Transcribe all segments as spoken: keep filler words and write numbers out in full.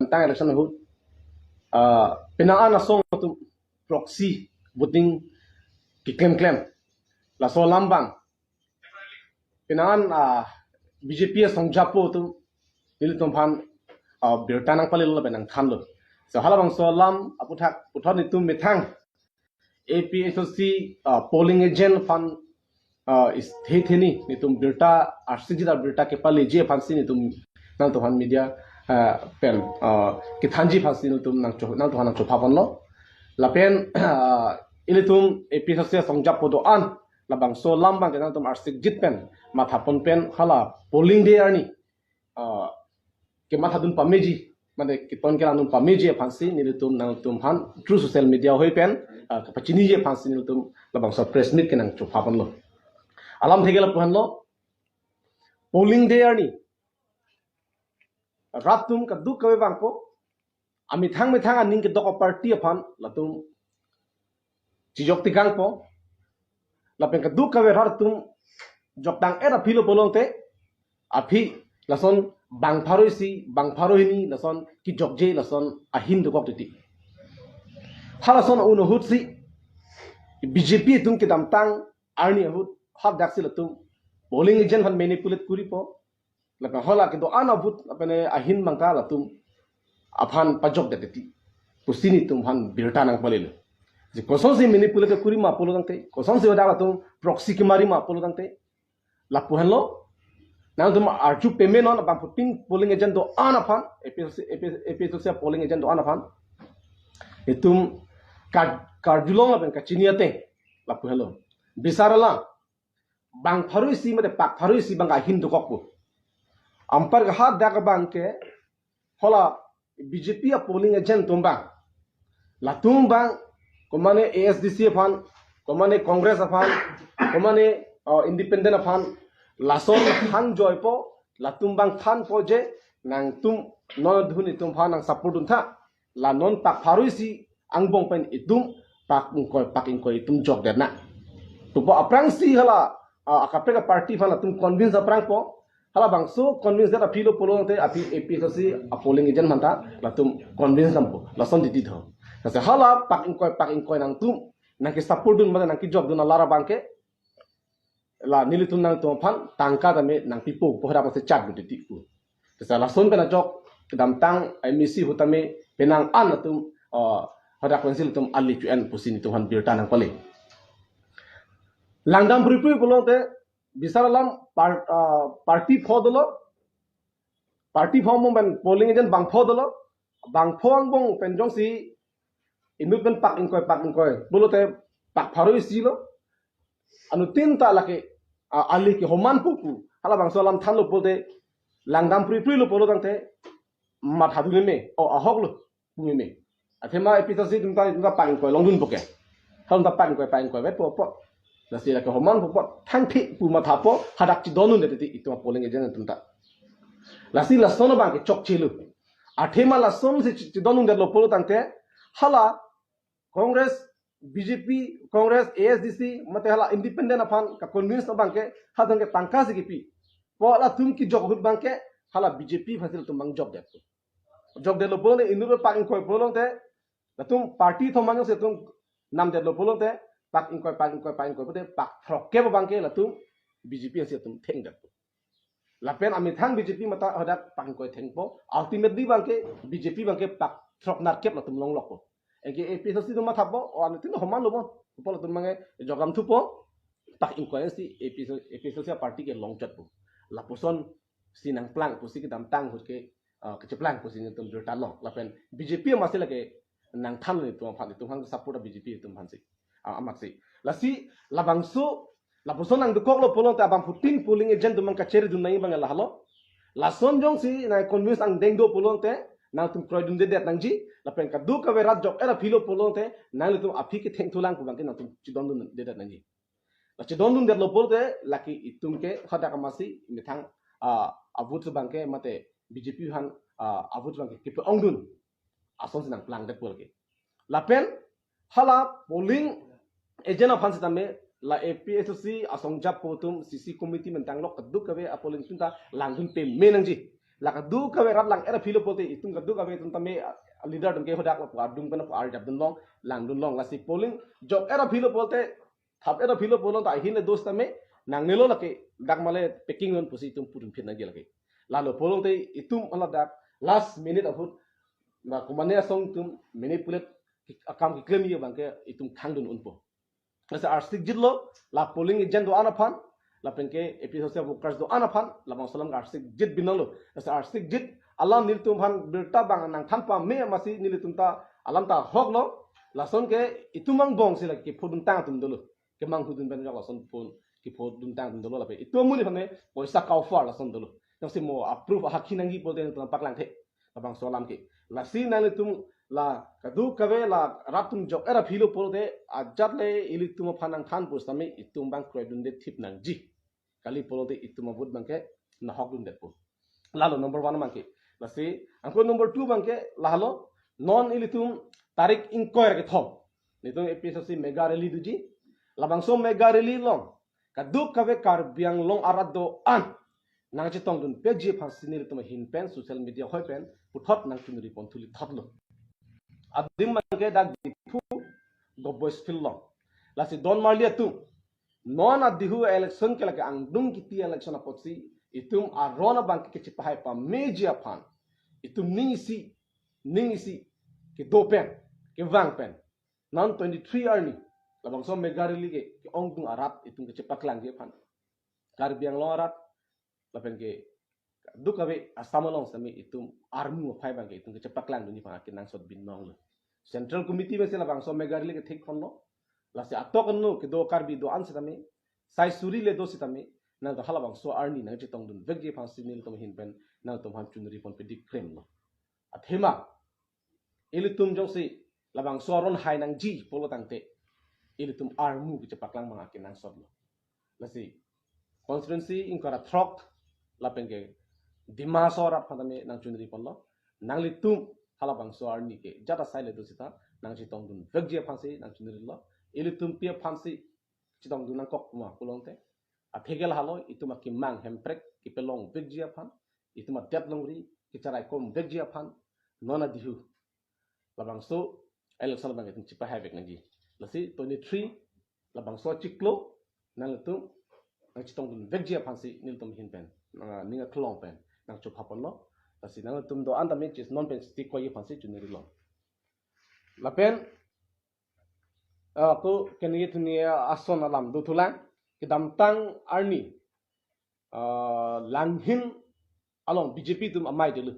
kedamtang election ahut, ah, penang an asong atum proxy voting keklemklem. Laso alam abang penang an, ah, B J P asong japo atum nelitum aphan, ah, birta nangpalelo lapen nangthanlo. So halabangso alam aphuthak puthot nelitum methang A P H L C, ah, polling agent aphan, ah, is the theni nelitum birta arsikjit abirta kepaleji aphansi nelitum nangtumphan media, ah, pen, ah, kethanji aphansi nelitum nangcho nangtumphan nangchopha ponlo. Lapen, ah, ilitum A P H L C asong japo do-an labangso alam abangke nangtum arsikjit pen mathapon pen hala polling day arni, ah, kemathadun pameji, mane keton kelangdun pameji aphansi nelitum nangtumphan through social media ahoi pen, ah, kapachiniji aphansi nelitum labangso press meet kenangchopha ponlo. Alamthe ke lapu-anlo, polling day arni rat atum kadokave vangpo, amethang methang aning kedok aparty aphan latum chijok tikangpo. Lapen kadokave rat atum jokdang et aphi lo pulote, aphi lason bang pharo isi, bang pharo hini lason kejokje lason ahin dokok titi. Halason un ahutsi B J P atum kedamtang arni ahut hadaksi latum polling agent aphan manipulate koripo. Lapen hala kedo-an a-vote lapen ahin abangta latum aphan pajokdet titi pusi nelitum aphan birta nangpalelo. Je kosonsi manipulate korima pulo tangte, kosonsi hadak latum proxy kemarima pulo tangte, lapu-anlo. Nangtum arju pame non, abangphutin polling agent do-an aphan, A P H L C, A P H L C polling agent do-an aphan nelitum kar-, karjulong lapen kachini ateng. Lapu-anlo. Bisar alam, bang pharo isi mate pak pharo isi abang ahin dokokpo. Anparke hadak abangke hala B J P a-polling agent atum abang, latum abang komane A S D C aphan, komane Congress aphan, komane, uh, independent aphan, lason hangjoipo, latum abang thanpo je nangtum non adhun itum aphan nangsupport duntha, la non pak pharo isi angbong pen itum pak ingkoi pak ingkoi itum jokdetnang pupo. Aphrangsi hala, ah, akaprek aparty aphan latum convince aphrangpo. Halabangso convince det aphi lo pulo tangte aphi A P H L C a-polling agent aphanta latum convince dampo. Lason titi tho. Lasi hala pak ingkoi pak ingkoi nangtum nangkesupport dun mate nangkejokdun alar abangke la nelitum nangtum aphan tangka tame nangpipo pu hadak masi chat pu titi pu. Lasi lason pen ajok kedamtang M A C ahut tame penang an atum, uh, hadak pensi latum ali chu-en pusi nelitum aphan birta nangpale. Langdam phrui phrui pulote bisar alam par-, uh, party pho dolo, party pho mo pen polling agent bang pho dolo, bang pho angbong pen jongsi inut pen pak ingkoi pak ingkoi pulote pak pharo isi lo. Anuttin ta lake, ah, ali ke homan pupu. Halabangso alam thanlo pulote langdam phrui phrui lo pulo tangte mathadun meme, o ahok lo pu meme. Athema A P H L C atum ta, atum ta pak ingkoi longdunpo ke. Halatum ta pak ingkoi pak ingkoi vepo po. Lasi lake homan pupo, thangthe pu mathapo, hadak chidondundet titi itum a-polling agent atum ta. Lasi lason abangke chokchelo. Athema lasonsi chi-, chidondundetlo pulo tangte hala Congress, B J P, Congress, A S D C mate hala independent aphan ka-convince abangke halatum ke tangkasi kepi. Po latum kejok ahut abangke hala B J P aphansi latum abang jokdetpo. Jokdetlo pulote inut pen pak ingkoi pulote latum party thom angjongsi latum namdetlo pulote pak ingkoi pak ingkoi pak ingkoi pulote pak throkkep abangke latum B J P ansi latum thengdetpo. Lapen amethang B J P mate hadak pak ingkoi thengpo. Ultimately abangke B J P abangke pak throknerkep latum longlokpo. Anke A P H L C atum mathapo, o anuttin homan lo mo. Pupo latum abangke jokdam thupo. Pak ingkoi ansi A P H L C, A P H L C party ke longchotpo. Lapusonsi nangplang pusi kedamtang ahut ke, uh, kacheplang pusi nelitum birta long. Lapen B J P masi lake nangthan nelitum aphan, nelitum aphan support B J P atum aphansi. Ah, amaksi. Lasi labangso, lapuson nangdokoklo pulote abangphutin polling agent atum abang kacheridun nangji abang lahelo. Lason jongsi nang-convince angdeng do pulote nangtum kroidundedet nangji. Lapen kadokave rat jok-et aphi lo pulote nanglitum aphi kethengthulang pu abangke nangtum chidondundedet nangji. La chidondundetlo pulote lake itum ke hadak masi methang, ah, a-vote abangke mate B J P aphan, ah, a-vote abangke kepe-ongdun asonsi nangplangdetpo lake. Lapen hala polling agent aphan sitame la A P H L C asong japo atum, C C committee mantang lok kadokave a-polling atum ta langdun pame nangji. La kadokave rat lang-et aphi lo pulote itum kadokave itum tame, ah, leader atum ke hadak lapu adung pen lapu arjap dunlong, langdunlong. Lasi polling jok-et aphi lo pulote, thap-et aphi lo pulo ta ahin le dos tame, nangnelo lake, dak male packing non pusi itum pudun phin nangji lake. Lalo pulote itum hala dak last minute ahut, na kumane asong itum manipulate ki-, akam keklemji abang ke itum khangdun unpo. Lasi arsik jitlo, la polling agent do-an aphan, lapen ke A P H L C workers do-an aphan, labangso alam arsik jit binonglo. Lasi arsik jit alam nelitum aphan birta abang nangthan pame amatsi nelitum ta alam ta ahok lo, lason ke itum angbong si lake kephodun tang atum dolo. Kemang hudun pen jok lason phone, kephodun tang atum dolo lapen itum amonit aphan me poisa kauphar lason dolo. Jongsi mo approve ahakhi nangji pulote nelitum paklangthe. Labangso alam ke. Lasi nanglitum la kadokave la rat atum jok-et aphi lo pulote ajat le ilitum aphan nangthan pusitame itum abang kroidunde thip nangji. Kali pulote itum avote abang ke nahokdundetpo. Lalo number one abang ke. Lasi anke number two abang ke lahelo, non ilitum tarik ingkoi ra kethom nelitum A P H L C mega rally doji. Labangso mega rally along kadokave Karbi Anglong arat do-an nangchetongdunpekji aphansi nelitum ahin pen social media ahoi pen puthot nangchunri pon thuli thotlo. Adim abang ke dak Diphu Govt Boys Field along. Lasi don marli atum, non adihu election ke lake angdung kiti election apotsi itum aron abang ke kechepahai pameji aphan itum ning isi, ning isi kedo pen, kevang pen, non twenty-three arni labangso mega rally ke ke-ongdung arat itum kechepaklangji aphan, Karbi Anglong arat lapen ke kadokave Assam along sitame itum armu aphai abang ke itum kechepaklangdunji aphan akenangsot binonglo. Central Committee abangsi labangso mega rally kethik ponlo. Lasi atok anlo kedo Karbi do-an sitame, sai suri le do sitame, nangtum halabangso arni nangchetongdunvekji aphansi nelitum ahin pen nangtum aphan chunri pon pedikremlo. Athema ilitum jongsi labangso aron hai nangji pulo tangte, ilitum armu kechepaklang abang akenangsotlo. Lasi constituency ingkoi ra throk lapen ke Dima Hasao arat aphan tame nangchunri ponlo. Nanglitum halabangso arni ke jat asai le do sita nangchetongdunvekji aphansi nangchunrilo. Ilitum pi aphansi chetongdun nangkok ma pulote, atheke lahelo, itum akemang Hemprek kepalongvekji aphan, itum adet longri kecheraikomvekji aphan, non adihu labangso election abang itum chepahaivek nangji. Lasi twenty-three labangso achiklo nanglitum nangchetongdunvekji aphansi nelitum ahin pen, ah, ning aklong pen nangchopha ponlo. Lasi nanglitum do-an tame chis non pen siti koi aphansi chunrilo. Lapen, ah, ko keni thuni ason alam dothulang, kedamtang arni, ah, Langhin along B J P atum amei dolo.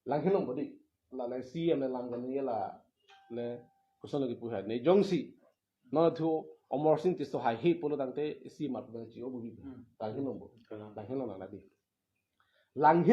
Langhin along bodi. La le C M le lang kani la le koson lagi puha. Ne jongsi non thu Amarsing Tisso haihe pulo tangte C M atum abang chi-o bubi. Hmm. Langhin along bo. Kalang. Langhin along nang nadi. Langhin